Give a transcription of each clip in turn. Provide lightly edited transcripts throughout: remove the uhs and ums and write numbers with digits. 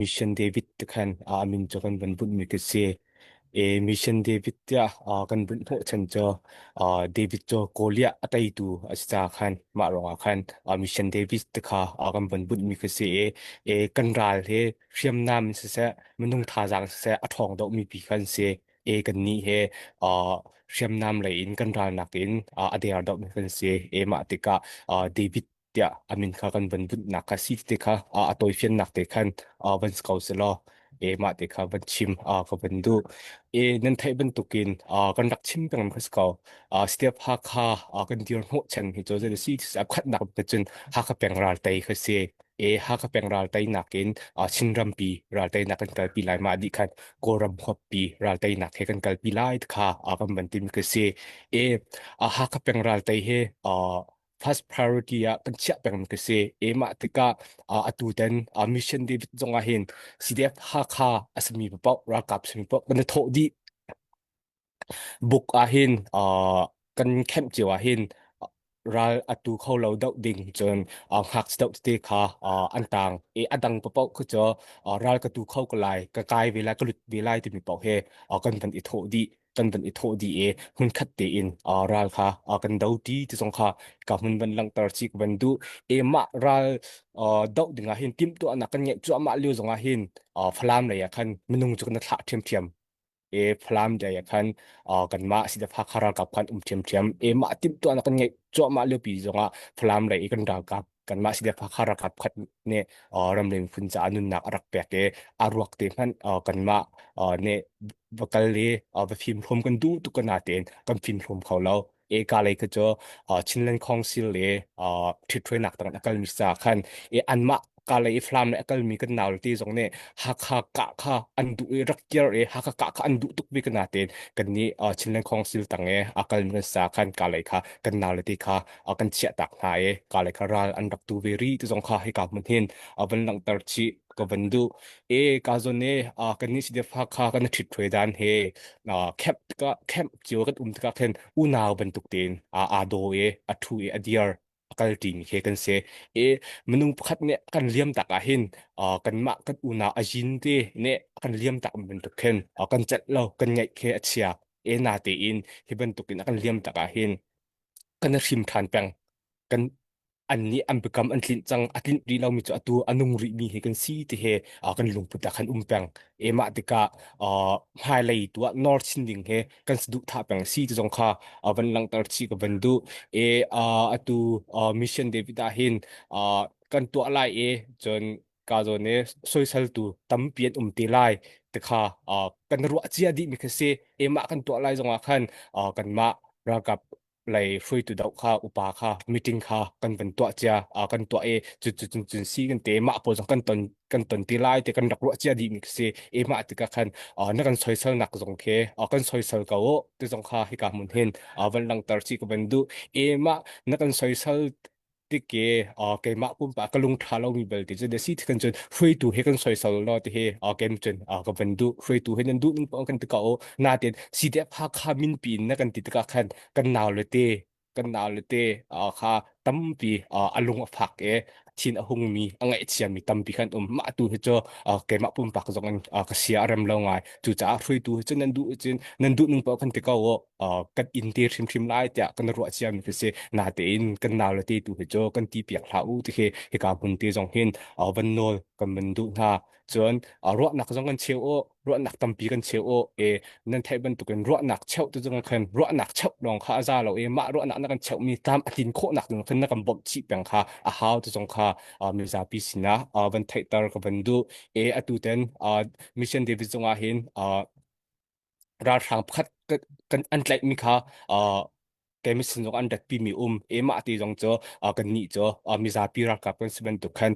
Mission David te khan a min cu kan van bunhmi ka si. E Mission David tiah kan bunh hnawhchan cu David cu Goliath a teitu a si caah khan mah ruangah khan Mission David te kha kan van bunhmi ka si i e kan ral he hriamnam in siseh minung thazaang siseh a ṭhawng deuhmi pi khan si. E kannih he hriamnam lei in kan ralnak in a der deuhmi kan si. E mah tikah David tiah a min kha kan van bunhnak kha si te kha a tawifiannak te khan van si ko selaw e mah te kha van chim ka van duh. E nan theih bantukin kan rak chim peng kha si ko. Step Hakha kan dir hnawh chan hi cu zei si a khatnak te cun Hakha peng ral tei kha si. E Hakha peng ral tei nakin Chinrampi ral tei nak kan kalpi lai mah dih khan Kawlram huappi ral tei nak he kan kalpi lai kha kan van tim ka si. E Hakha peng ral tei he first priority ah kan chiah peng ka si. E mah tikah atu ten mission David zong ah hin CDF Hakha a simi paoh ralkap simi paoh kan i thawh dih. Buk ah hin kan camp cio ah hin ral atu kho lo doh ding cun ngakchia doh tete kha an tang i a dang paoh kha cu ral ka tu kho ko lai ka kai ve lai ka lut ve lai timi paoh he kan van i thawh dih kan van i thawh dih i hmunkhat tein ral kha kan do ti ti zong kha ka hmun van langhter chi ka van duh. E mah ral doh ding ah hin timhtuahnak kan ngeih cuahmah lio zong ah hin Falam lei ah khan minung cu kan thlah ṭhiamṭhiam. E Falam lei ah khan kanmah CDF Hakha ralkap khan um ṭhiamṭhiam. E mah timhtuahnak kan ngeih cuahmah lio pi zong ah Falam lei i kan ralkap kanmah CDF Hakha ralkap khat nih ramleng phun caah nunnak a rak pek i a ruak te hmanh kanmah nih va kal i va fimhlawm kan duh tuk ko natein kan fimhlawm kho lo. E ka lei kha cu Chinland Council le ṭhithruainak tang a kalmi ca khan e anmah ka lei i Falam le a kalmi kan nau le te zong nih Hakha kah kha an duh i rak kir i Hakha kah kha an duh tuk ve ka natein kan nih Chinland Council tang i a kalmi kan sa khan ka lei kha kan nau le te kha a kan chiahtak hna i ka le kha ral an rak tu ve ri ti zong kha hika hmun hin a van langhter chih ka van duh. E ka zon e kan nih si kha kan ṭhit ṭhuai dan he camp ka camp cio kan um tikah khin unau bantuk tein aa daw i a ṭhu i a diar a kal ṭimi khi kan si. E minung pakhat nih kan liam tak ah hin kanmah kan unau a yin te nih kan liam tak bantuk khin kan celh lo kan ngaih khi a chia. E na tein hi bantuk in a kan liam tak ah hin kan i hrim ṭhan peng. Kan an nih an biakam an tlinh cang, a tlinh rih lomi cu atu a nung rihmi hi kan si ti he kan lungput ah khan um peng. E mah tikah hmailei tu ah nawr chin ding he kan saduhthah peng si ti zong kha van langhter chih ka van duh. E atu Mission David ah hin kan tuah lai i cun ka zawn i soiseltu tampi an um te lai ti kha kan ruah cia dihmi kha si. E mah kan tuah lai zongah khan kanmah ralkap lei hruaitu doh kha upa kha meeting kha kan van tuah cia kan tuah i cu cu cun cun si kan te mah pawl zong kan ton ti lai ti kan rak ruah cia dih mi si. E mah tikah khan na kan soisel nak zong khi kan soisel ko u ti zong kha hika hmun hin van langhter chi ka van duh. E mah na kan soisel tike keimah pumpak ka lung ṭha lomi belte cu si kan cun hruaitu he kan soisel lo ti hi kem cun ka van duh. Hruaitu he nan duh ning paoh kan ti ko natin CDF Hakha min pi in na kan ti tikah khan kan nau le te kan nau le te kha tampi a lung a fak i thin a hungmi a ngaihchiami tampi khan um. Mah tu hi cu keimah pumpak zong in ka sia a rem lo ngai. Cucaah hruaitu hi cu nan duh cun nan duh ning paoh kan ti ko kan inn te hrimhrim lai tiah kan ruah ciami khi si. Natein kan nau le te tu hi cu kan ti piak hlah u ti khi hika hmun te zong hin van nawl kan van duh hna. Cun ruahnak zong kan cheu u, ruahnak tampi kan cheu u. E nan theih bantukin ruahnak cheuh tu zong khan ruahnak cheuh lawng kha a za lo i mah ruahnak na kan cheuhmi tlam a tlin khawhnak ding khan na kan bawmh chih peng kha a hau tu zong kha mizapi sinah van theihter ka van duh. E atu ten Mission David zongah hin ralhrang pakhat kan an tlaihmi kha keimah sin zong an ratpi mi um. E mah ti zong cu kan nih cu mizapi ralkap kan si bantuk khan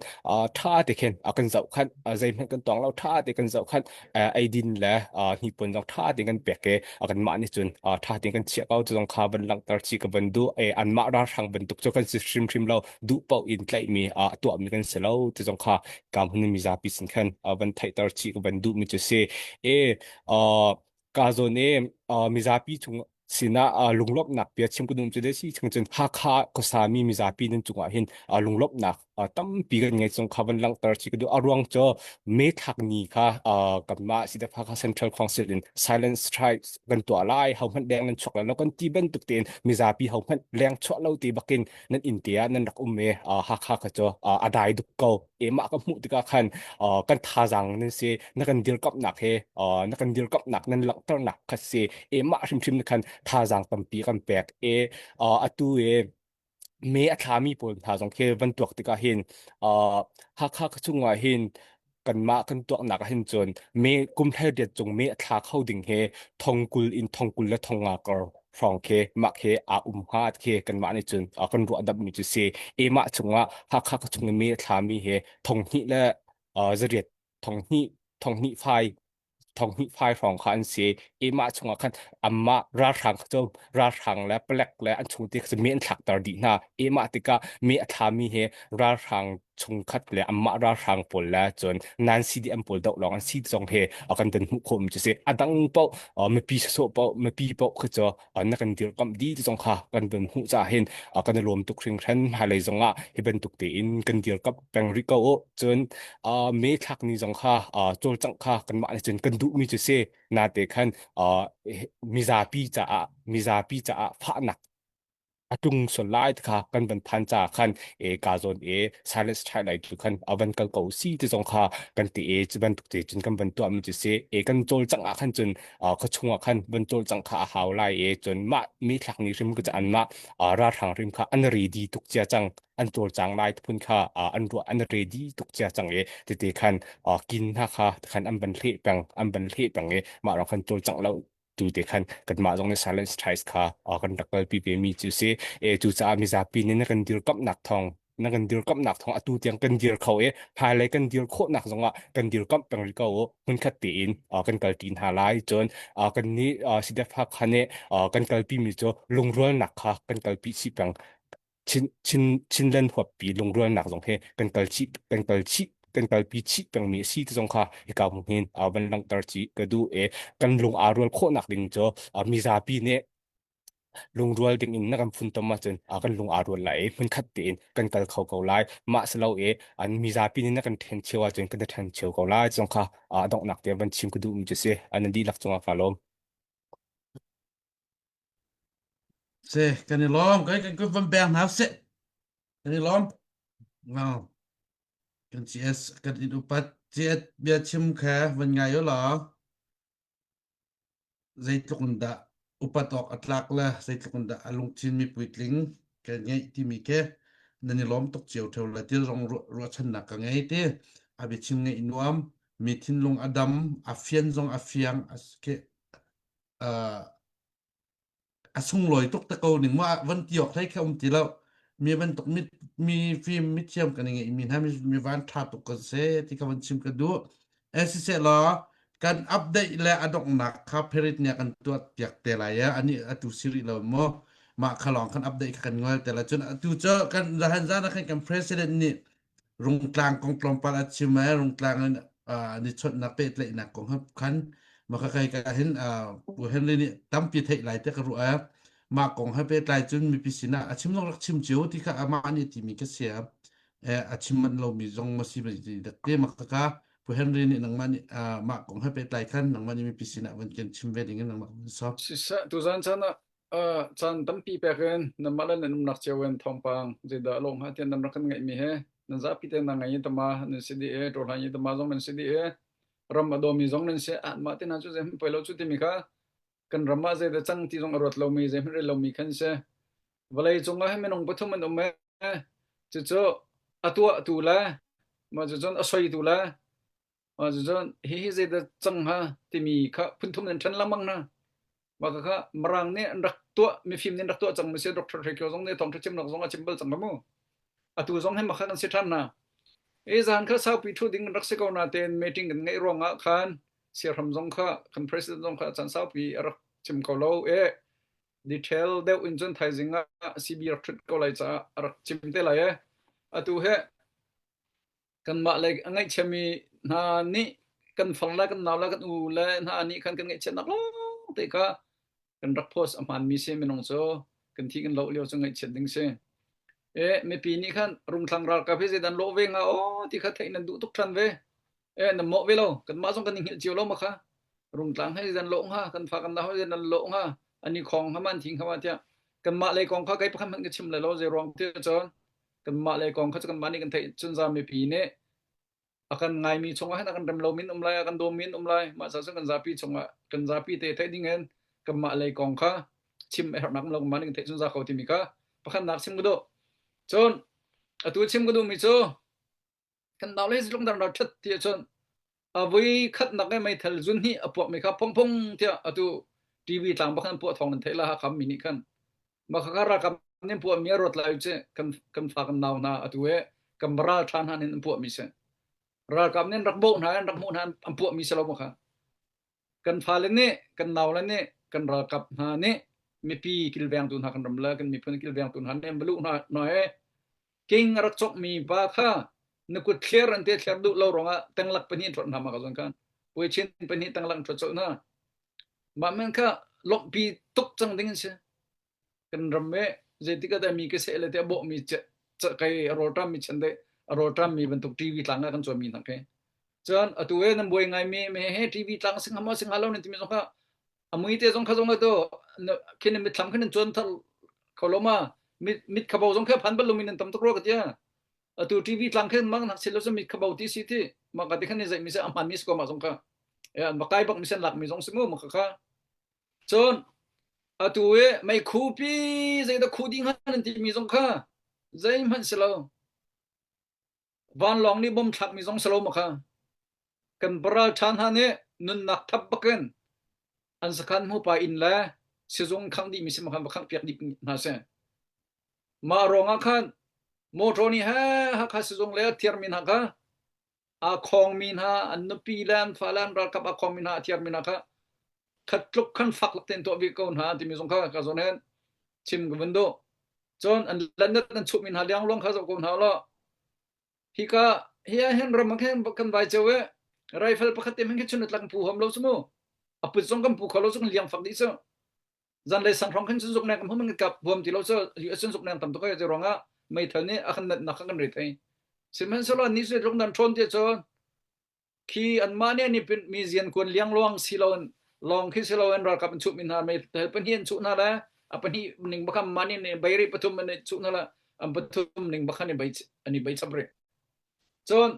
tha te khin kan zoh khan zeihmanh kan tong lo tha te kan zoh khan eidin le hnipuan zong tha te kan pek i kanmah nih cun tha te kan chiah ko. Cu zong kha van langhter chi ka van duh. E anmah ralhrang bantuk cu kan si hrimhrim lo, duh paoh in tlaihmi tuahmi kan si lo ti zong kha kam hun mizapi sin khan van theihter chi ka van duh mi cu si. E ka zawn i mizapi chung sinah lunglawmhnak bia chim ka duh cu si chung cun Hakha khuasami mizapi nan cungah hin lunglawmhnak. Tampi kan ngei cung kha van langhter chi ka duh. A ruang cu me thlak ni kha kanmah Sidapha Central Council in silent strikes kan tuah lai ho hmanh leng nan chuak lai lo kan ti bantuk tein mizapi ho hmanh leng chuah lo ti bakin nan inn te ah nan rak um e Hakha kha cu a dai duk ko e mah ka hmuh tikah khan kan thazaang nan si na kan dirkamhnak he na kan dirkamhnak nan langhternak kha si e mah hrimhrim khan thazaang tampi kan pek e atu e me a thlami pawl hna zong khi van tuak tikah hin uh, Hakha ka chungah hin kanmah kan tuaknak ah hin cun me kum 18 cung me a thla kho ding he thongkul in thongkul le thonga kar hrawng khi mah khi aa um hnga khi kanmah nih cun uh, kan ruah dap mi cu si e mah chungah Hakha ka chung i me a thlami he thonghnih le uh, zariat thonghnih thonghnih fai 12 fai hrawng kha an si i mah chungah khan anmah ralhrang kha cu ralhrang le palek le an chung ti kha mi an thlakter dih hna i mah tikah mi a thlami hi ralhrang chungkhat le anmah ralhrang pawl le cun nan CDM pawl doh lawng an si zong he a kan den hmuh khawh mi cu si a dang paoh mipi sawsawh paoh mipi paoh kha cu na kan dirkamh dih ti zong kha kan van hmuh caah hin kan i lawm tuk hringhran hmailei zong ah hi bantuk tein kan dirkamh peng rih ko u cun me thlak ni zong kha cawlcangh kha kanmah nih cun kan duhmi cu si nate khan mizapi caah mizapi caah fahnak a tlung sual lai ti kha kan van phan caah khan e ka zawn e silence try lai tu khan a van kal ko si ti zong kha kan ti e cu bantuk te cun kan van tuah mi cu si e kan cawlcangh ah khan cun kha chungah khan van cawlcangh kha a hau lai e cun mah mi thlak ni hrim ka an mah ralhrang hrim kha an ready tuk cia cang an cawlcang lai phun kha an ruah an ready tuk cia cang e tete khan kin hna kha khan an van hleh peng an van hleh peng e mah rang khan cawlcangh lo tu te khan kanmah zong nih silent strikes kha kan rak kalpi ve mi cu si e cu caah mizapi nih na kan dirkamhnak thawng na kan dirkamhnak thawng atu tiang kan dir kho i hmailei kan dir khawhnak zongah kan dirkamh peng rih ko u hmunkhat tein kan kalpi hna lai cun kan nih CDF Hakha nih kan kalpi mi cu lungrualnak kha kan kalpi chih peng Chin Chin Chinland huappi lungrualnak zong hi kan kal chih kan kal chih kan kalpi chih pengmi a si ti zong kha hika hmun hin van langhter chih ka duh i kan lung aa rual khawhnak ding cu mizapi nih lungrual ding in na kan funtom ahcun kan lung aa rual lai i hmunkhat tein kan kal kho ko lai mah si lo i an mizapi nih na kan ṭhen cheu ahcun kan i ṭhen cheu ko lai zong kha a donghnak tiang van chim ka duhmi cu si an dihlak cungah kaa lawm. Se kan i lawm kan kan kan van beng hna seh kan i lawm ngau kan CS kan in upat CS bia chim kha van ngai u law zeitluk in dah upat awk a tlak le zeitluk in dah a lungthin mi puitling kan ngeih timi khi nan i lawm tuk cio theo le til rong ruahchannak ka ngei ti a biachim ngeih nuam mi thinlung a dam a fian zong a fiang a a sunglawi tuk te ko ning ma van ti awk hlei kha um ti lo mi bantuk mi mi fim mi thiam kan i ngeih mi hna mi van tha tuk kan se ti ka van chim ka duh eh siseh law kan update le a donghnak kha perit nih kan tuah piak te lai ya ani atu siri lo mo mah kha lawng kan update kha kan ngol te la cun atu cu kan zahan zan ah khan kan president nih Rungtlang kong tlawmpal a chim i Rungtlang in an i chawnhnak pehtlaihnak kong khan maka kai ka hin Pu Henry nih tampi theih lai te ka ruah mah kong he pehtlai cun mipi sinah a chim zong rak chim cio ti kha amah nih timi ka sia a chim manh lomi zong ma si dak te maka ka Pu Henry nih nangmah nih mah kong he pehtlai khan nangmah nih mipi sinah van kan chim ve ding in nangmah van sawm. Siseh tuzan chan ah Caan tampi pek in nanmah le nan umnak cio in thawngpang zeidah a lawh hnga tiah nan rak kan ngaihmi he nan zapi te nan ngai i tama nan si dih i ṭawhlan i tama zong nan si dih i ram a dawmi zong nan si mah te hna cu zeihmanh poi lo cu timi kha kan ram ah zeidah cang ti zong a ruat lomi zeihmanh rel lomi khan si. Vawlei cung ah hin minung pathum an um i cucu a tuahtu le mah cucun a soitu le mah cucun hihi zeidah cang hnga timi kha phunthum nan ṭhen lengmang hna. Mah kha Mirang nih an rak tuah mifim nih an rak tuah cang mi si Dr. Hre Kio zong nih thawngṭha chimnak zong a chim bal cang ka mu. Atu zong hin makha kan si ṭhan hna. I zan kha saupi ṭhu ding an rak si ko natein meeting kan ngeih ruangah khan siahram zong kha kan president zong kha caan saupi a rak chim ko lo e detail deuh in cun thaizing ah CB rak ṭhut ko lai caah a rak chim te lai e. Atu he kanmah le a ngaihchiami hna nih kan far le kan nau le kan u le hna nih khan kan ngaihchiatnak lawng te kha kan rak post a hmaanmi si minung cu kan thi kan loh lio cu ngaihchiat ding si. E mipi nih khan rungthlang ralkap hi zeidan lawh ve nga aw ti kha theih nan duh tuk ṭhan ve. E nan mawh ve lo. Kanmah zong kan i hngilh cio lo ma kha. Rungtlang hi zeidan lawh hnga, kan fa kan nau hi zeidan lawh hnga, an i khong hnga ma an thi hnga ma tiah kanmah lei kong kha kei pakhat hmanh ka chim lai lo zei ruang ti cun kanmah lei kong kha cu kanmah nih kan theih cun za mipi nih a kan ngaimi chungah hin a kan rem lomi an um lai, a kan dawmi an um lai. Mah ca cun kan zapi chungah kan zapi te theih ding in kanmah lei kong kha chim a herhnak um lo kanmah nih kan theih cun za ko timi kha pakhatnak chim ka duh. Cun atu chim ka duhmi cu kan nau le zilung dang ṭhat ti ahcun a voi khatnak i meithal zun hnih a puakmi kha phung phung tiah atu TV tlang bak an puah thawng nan theih la Hakha mi nih khan mah kha ralkap nih puahmi a ruat lai cu kan kan fa kan nau hna atu he kan ral ṭha hna nih an puahmi si ralkap nih an rak bawh hna an rak hmuh hna an puahmi si lo maw kha kan fale nih kan naule nih kan ralkap hna nih mipi kilvengtu hna kan ram le kan miphun kilvengtu hna nih an va luh hna hna he king a rak cawkmi pa kha na kut thler an te thler duh lo ruangah tenglak pahnih an ṭhuat hna ma ka zon khan puichin pahnih tenglak an ṭhuat colh hna mah men kha lawmhpi tuk cang ding an si kan ram e zeitik ah dah mi ka seh le te a bawhmi kai a rawlṭam mi chan dei a rawlṭam mi bantuk TV tlang ah kan cuan mi hna khi cun atu e nan buai ngai mi me he TV tlang sing hamo sing halo nan timi zong kha a mui te zong kha zong to khin mitthlam khin nan cuan thar kho lo ma mit mit khabo zong kha phan bal lo mi nan tam tuk ro ka tia atu TV tlang khin mang nak sil lo mi khabo ti si ti ma ka ti khan ni zai mi se a hman mi sko ma zong kha e an ba kai bak mi sen lak mi zong si mu ma kha kha Cun atu i meikhu pi zeidah khu ding hnga nan timi zong kha zeihmanh si lo. Vanlawng nih bom thlakmi zong si lo ma kha. Kan paral ṭha hna nih nunnak thap bakin an sakhan hmupa inn le sizung khangh dihmi si ma khan va khangh piak dih hna seh. Mah ruangah khan motor nih he Hakha sizung le thiarmi hna kha aa khawngmi hna an nupi le an fale an ralkap aa khawngmi hna a thiarmi hna kha khat tluk khan fak lak tein tuah ve ko hna timi zong kha ka zawn hen chim ka vun duh cun an landat an chuhmi hna liangluang kha zoh ko hna law hika hi ah hin ram ah khin kan vai ceu i rifle pakhat te hmanh khi chun tlak pu hom lo su mu a put zong kan pu kho lo su kan liang fak dih su zanlei sang hrawng khin cun zuk neng kan hum kap huam ti lo cu US cun zuk neng tam tuk ai ruang ah meithal nih a kan natnak kha kan re thei sihmanhsehlaw ni cu lung dan ṭhawn ti cu khi anmah nih an i pin mi zian kuan liang luang si lo lawng khi si lo in ralkap an chuh mi hna meithal pahnih an chuh hna le a pahnih ning bakam mah nih beiri pathum an chuh hna le an pathum ning bakhan i bei an i bei chap rih cun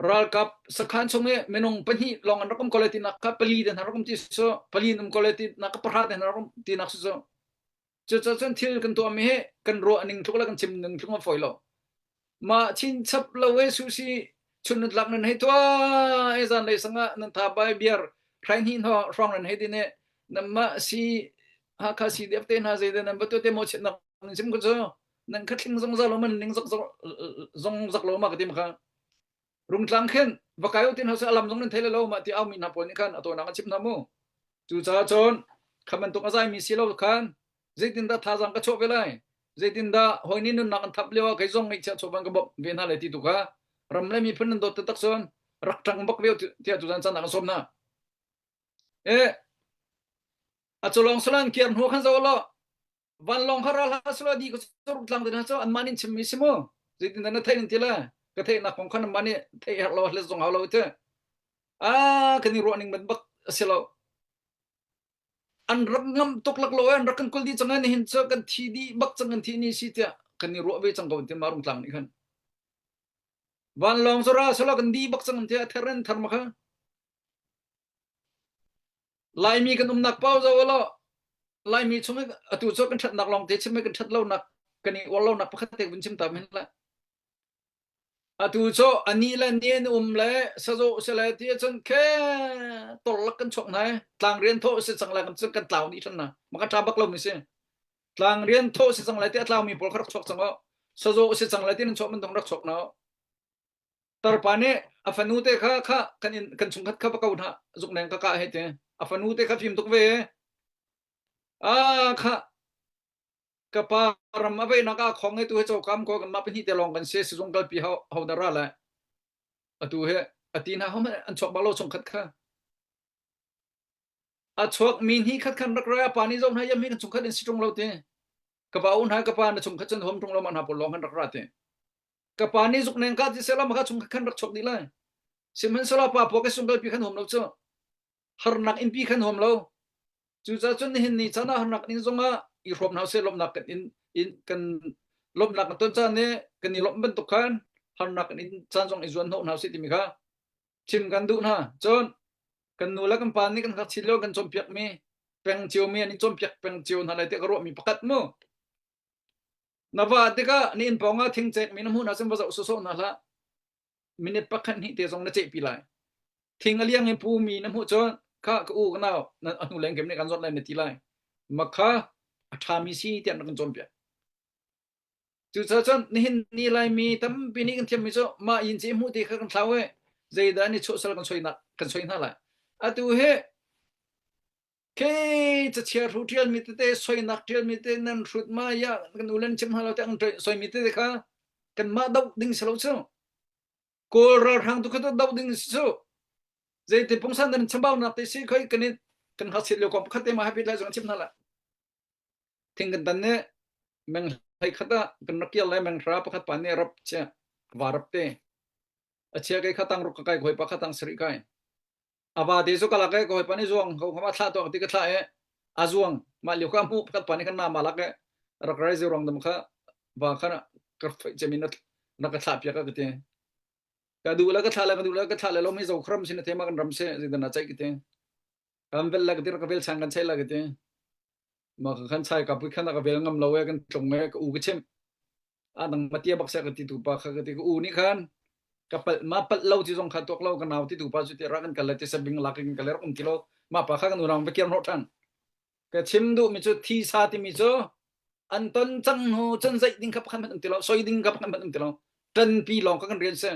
Ralkap sakhan chung i minung pahnih lawng an rak um ko lai tinak kha pali te hna rak um ti cu pali an um ko lai tinak kha pahra te hna rak um tinak cu cucaah cun thil kan tuahmi hi kan ruah ning tluk le kan chim ning tluk a fawi lo. Mah chinchap lo e susi chun nan tlak nan hei tuah e zanlei sangah nan tha bai biar hrai hnih hna hrawng nan hei din e namah si Hakha CDF te hna zei nan va tu te mo chet nak nan chim ko cu nan kha thling zungzal lo man ning zok zong zak lo ma ka ti ma kha rungtlang khin va kai tin hose alam zong nan thei lo ma ti au mi hna pawl nih khan a tawinak an chim hna mu cu caah cun kha bantuk a zai mi si lo khan zeitin dah thazang ka chuah ve lai zeitin dah hawi nih nunnak an thap lio ah kei zong ngeihchiah chuah van ka bawmh ve hna lai ti tu kha ram le miphun nan dawt taktak cun rak ṭang bak ve tiah tuzan caan ah kan sawm hna e a culong salan kiar hnu khan zo lo vanlawng kha ral hlah sula di ko rung tlang te hna cu anmah nih chimmi si mu zeitin dah na theih nan ti le ka theihnak kong kha nanmah nih theih herh lo hlet zong hau lo te a kan i ruah ning ban bak a si lo an rak ngam tuk lak lo an rak kan kul dih cang ni hin cu kan thi dih bak cang kan thi ni si tiah kan i ruah ve cang ko ti ma rung tlang nih khan vanlawng zora sula kan di bak cang tiah ther in thar ma kha Laimi kan umnak pau zo law Laimi chung atu cu kan ṭhatnak lawng te chim kan ṭhat lonak kan i uar lonak pakhat te vun chim ta men la. Atu cu ani le ni an um le sazo se le ti cun khe torlak kan chuak hna tlang rian thawh si cang la kan kan tlau dih ṭhan na maka ṭha bak lo mi si tlang rian thawh si cang lai ti a tlau mi pawl kha rak chuak cang o sazo si cang lai ti nan chuak man dong rak chuak na Tarpa nih a fanu te kha kha kan in kan chungkhat kha va ko hna zukneng ka kah hei ti a fanu te kha fim tuk ve ah kha ka pa ram a veinak ah khong he tu he chokam ko kan mah pahnih te lawng kan si sizung kalpi ho ho dara le atu he ati hna hom an chuak bak lo chungkhat kha a chuak mi hni khat khan rak ra pa ni zong hna yam hi kan chungkhat in si tung lo ti. Ka pa u hna ka pa na chung kha cun hom ṭung lo ma hna pawl lawng khan rak ra te. Ka pa nih zuk neng ka ti sela ma kha chung khan rak chuak dih lai. Sihmanhsehlaw pa puak i sungkal pi khan hom lo cu. Harnak innpi khan hom lo. Cucaah cun nihin ni caan ah harnak inn zongah i hrawm hna usih lawmhnak kan in, in kan lawmhnak kan ton caan nih kan i lawmh bantuk khan harnak kan in caan zong i zuan hnawh hna usih timi kha chim kan duh hna. Cun kan nu le kan pa nih kan ngakchia lio kan cawnpiakmi peng ciomi an i cawnpiak peng cio hna lai tiah ka ruahmi pakhat mu. Na va tikah na inn pawng ah thing cekmi na hmuh hna cun va zoh sawsawh hna hlah. Minute pakhat hnih te zong na cehpi lai. Thing a liang in pumi na hmuh cun kha ka u ka nau na a hnu leng kem nih kan zawt lai na ti lai. Makha a ṭhami si tiah na kan cawnpiak. Cucaah cun nihin ni Laimi tampi nih kan thiammi cu mah inn ci hmuh ti kha kan thlau i zeidah ni chuahsal kan soi kan soi hna lai. Atu hi ke cachia hru ṭialmi tete soinak ṭialmi tete nan hrut ma ya kan u len chim hna lo te ang soimi tete kha kanmah doh ding si lo cu. Kawl ralhrang tu kha tu doh ding si cu. Zeiti pungsan nan chambaunak te si khoi kan kan ngakchiat lio kong pakhat te ma happy lai zong chim hna la. Thing kan tan nih meng hlei khat ah kan rak kir le meng hra pakhat pa nih rap chia va rap te a chia ke kha tang ruk ka kai hoi pa kha tang sarih kai a va te cu ka lak e ka hoi pa nih zuang ko khama thla to ti ka thla e a zuang mah lio kha mu pakhat pa nih khan na ma lak e rak rai zurong dam kha va kha ka fai chemin na ka thla piak ka ti ka du la ka thla la ka du la ka thla le lo mi zo khram sin the ma kan ram se zidan na chai ki te kan vel la ka ti ka vel chang kan chai la ka ti Ma ka khan chai ka pui khan ka vel ngam lo e kan tlung e ka u ka chim. A nang matia bak se ka ti tu pa kha ka ti ka u nih khan ka pal ma pal lo ti zong kha tuak lo ka nau ti tu pa cu ti ra kan kal le ti sabing lak in ka le rak um ti lo ma pa kha kan unau va kiar hnawh than. Ka chim duh mi cu thi sa ti mi cu an ton cang hnu cun zeih ding kha pakhat hmanh um ti lo soi ding kha pakhat hmanh um ti lo ṭanpi lawng kha kan rian si.